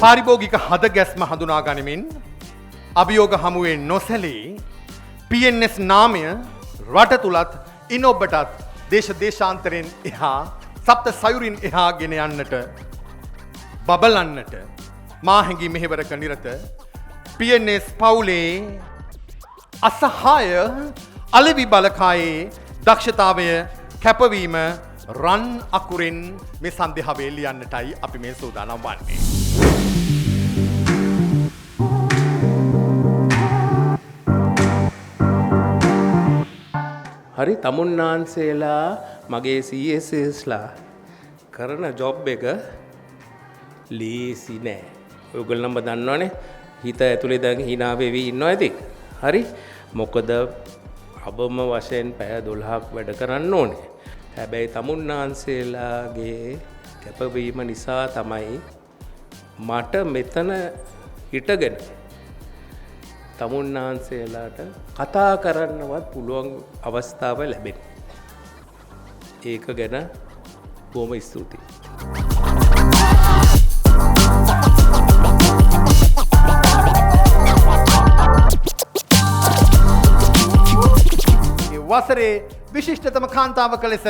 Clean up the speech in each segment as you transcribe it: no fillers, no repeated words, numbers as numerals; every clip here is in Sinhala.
පාරිභෝගික හද ගැස්ම හඳුනා ගනිමින් අභියෝග හමුවේ නොසැලී PNS නාමය රට තුලත් ඉන් ඔබටත් දේශ දේශාන්තරයෙන් එහා සප්ත සයුරින් එහා ගෙන යන්නට බබලන්නට මා හැඟි මෙහෙවරක නිරත PNS පවුලේ අසහාය අලෙවි බලකායේ දක්ෂතාවය, කැපවීම රන් අකුරෙන් මේ සන්ධ්‍යාවේ ලියන්නටයි අපි මේ සූදානම් වන්නේ. හරි, තමුන්නාන්සේලා මගේ CSSලා කරන ජොබ් එක ලේසි නෑ. ඔයගොල්ලන්ම දන්නවනේ, හිත ඇතුලේ දැන් හිනා වෙවි ඉන්නවා ඇති. හරි, මොකද අවම වශයෙන් පැය 12ක් වැඩ කරන්න ඕනේ. හැබැයි තමුන්නාන්සේලාගේ කැපවීම නිසා තමයි මට මෙතන හිටගෙන තමුන්නාන්සේලාට කතා කරන්නවත් පුළුවන් අවස්ථාව ලැබෙන්නේ. ඒක ගැන බොහොම ස්තුතියි. ඒ වසරේ විශිෂ්ටතම කාන්තාවක ලෙස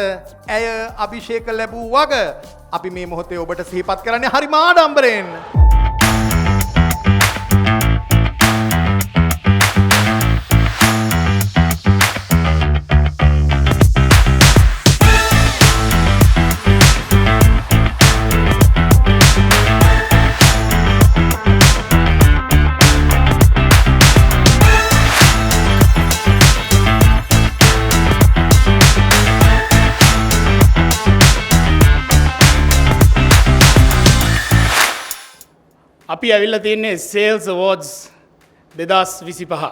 ඇය අභිෂේක ලැබූ වග අපි මේ මොහොතේ ඔබට සිහිපත් කරන්නේ හරිම ආඩම්බරයෙන්. අපි ඇවිල්ලා තියන්නේ සේල්ස් අවෝඩ්ස් 2025.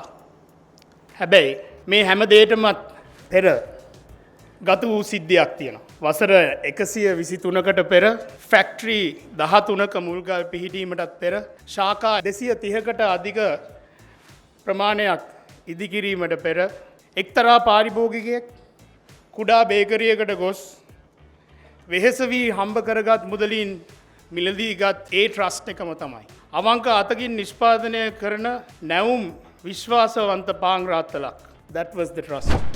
හැබැයි මේ හැම දෙයකටමත් පෙර ගත වූ සිද්ධියක් තියෙනවා. වසර 123කට පෙර ෆැක්ටරි 13ක මුල්ගල් පිහිටීමටත් පෙර ශාඛා 230කට අධික ප්‍රමාණයක් ඉදිකිරීමට පෙර එක්තරා පාරිභෝගිකයෙක් කුඩා බේකරියකට ගොස් වෙහෙස වී හම්බ කරගත් මුදලින් මිලදීගත් ඒ ට්‍රස්ට් එකම තමයි. අවංක අතකින් නිෂ්පාදනය කරන නැවුම් විශ්වාසවන්ත පාන් රාත්තලක්. That was the trust.